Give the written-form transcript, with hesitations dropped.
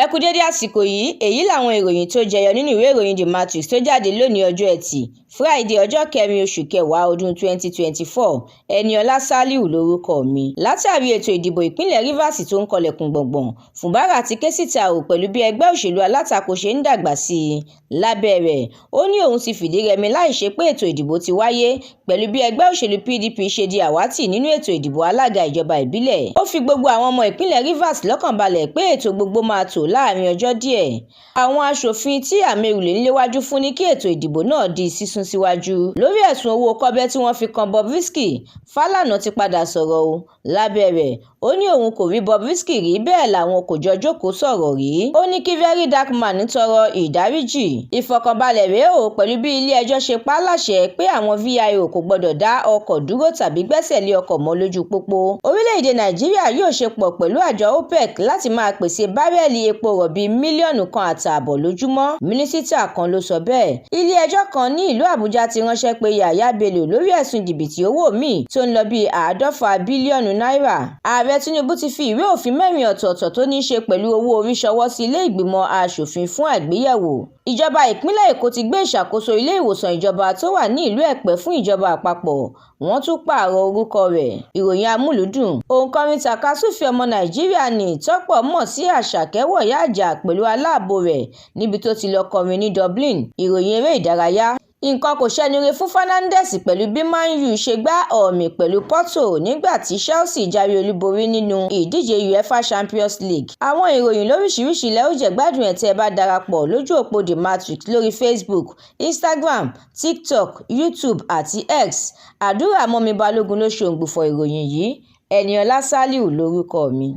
Ẹ kú dédé àsìkò yìí. Èyí làwọn ìròyìn tó jẹyọ nínú ìwé ìròyìn The Matrix tó jáde lónìí, ọjọ́ Etí Fúràìdè, ọjọ́ kẹrin oṣù kẹwàá ọdún 2024. Eniola Saliu lórúkọ mi. Látàrí ètò ìdìbò ìpínlẹ̀ Rivers tó ń kanlẹ̀kùn gbọ̀ngbọ̀n, Fubara ti ké síta ò pẹ̀lú bí ẹgbẹ́ òṣèlú alátakò ṣe ń dàgbà sí i lábẹ́ rẹ̀. Ó ní òun ti fìdí rẹmi láì ṣe pé ètò ìdìbò ti wáyé, pẹ̀lú bí ẹgbẹ́ òṣèlú PDP ṣe di àwátì nínú ètò ìdìbò alága ìjọba ìbílẹ̀. Ó fi gbogbo àwọn ọmọ ìpínlẹ̀ Rivers lọ́kàn balẹ̀ pé ètò gbogbo máa tò láàrin ọjọ́ díẹ̀. Àwọn aṣòfin tí Amaewhule ń léwájú fún ní kí ètò ìdìbò náà di sísún síwájú. Lórí ẹ̀sùn owó kọ́bẹ́ tí wọ́n fi kan Bobrisky, Fálànà ti padà sọ̀rọ̀ o lábẹ́ rẹ̀. Ó ní òun kò rí Bobrisky rí, bẹ́ẹ̀ làwọn kò jọ jókòó sọ̀rọ̀ rí. Ó ní kí Very Dark Man tọrọ ìdáríjì. Ìfọ̀kànbalẹ̀ rèé o, pẹ̀lú bí ilé-ẹjọ́ ṣe pa á láṣẹ pé àwọn VIO kò gbọdọ̀ dá ọkọ̀ dúró tàbí gbẹ́sẹ̀ lé ọkọ̀ mọ́ lójú pópó. Orílẹ̀-èdè Nàìjíríà yóò ṣe pọ̀ pẹ̀lú àjọ OPEC láti máa pèsè bárẹ́ẹ̀lì epo rọ̀bì 1.5 mílíọ̀nù lójúmọ́. Mínísítà kan ló sọ bẹ́ẹ̀. Ilé-ẹjọ́ kan ní ìlú Àbújá ti ránṣẹ́ pé Yàyà Bello lórí ẹ̀sùn jìbìtì owó míì tó ń lọ bíi 50 bílíọ̀nù náírà. Ààrẹ Tinubu ti fi ìwé òfin mẹ́rin ọ̀tọ̀ọ̀tọ̀ tó ní í ṣe pẹ̀lú owó orí ṣọwọ́ sí ilé ìgbìmọ̀ aṣòfin fún àgbéyẹ̀wò. Ìjọba ìpínlẹ̀ Èkó ti gbé ìṣàkóso ilé ìwòsàn ìjọba tó wà ní ìlú Èpè fún ìjọba àpapọ̀, wọ́n tún pààrọ̀ orúkọ rẹ̀. Ìròyìn amúlùúdùn. Òǹkọrin tàkasúfèé ọmọ Nàìjíríà ní tọ́pọ̀ mọ̀ sí Àṣàkẹ́ wọ̀yáàjà pẹ̀lú aláàbò rẹ̀ níbi tó ti lọ́ọ́ kọrin ní Dublin. Ìròyìn eré ìdárayá. Nǹkan kò ṣẹnure fún Fernandes pẹ̀lú bí Man U ṣe gbá ọ̀mì pẹ̀lú Porto nígbà tí Chelsea jáwé olúborí nínú ìdíje UEFA Champions League. Àwọn ìròyìn lóríṣiríṣi lẹ ó jẹ̀gbádùn ẹ̀ tẹ́ ẹ bá darapọ̀ lójú òpó The Matrix lórí Facebook, Instagram, TikTok, YouTube àti X. Àdúrà mọ́mi Balógun ló ṣe òǹgbùfọ̀ ìròyìn yìí. Eniola Saliu lórúkọ mi.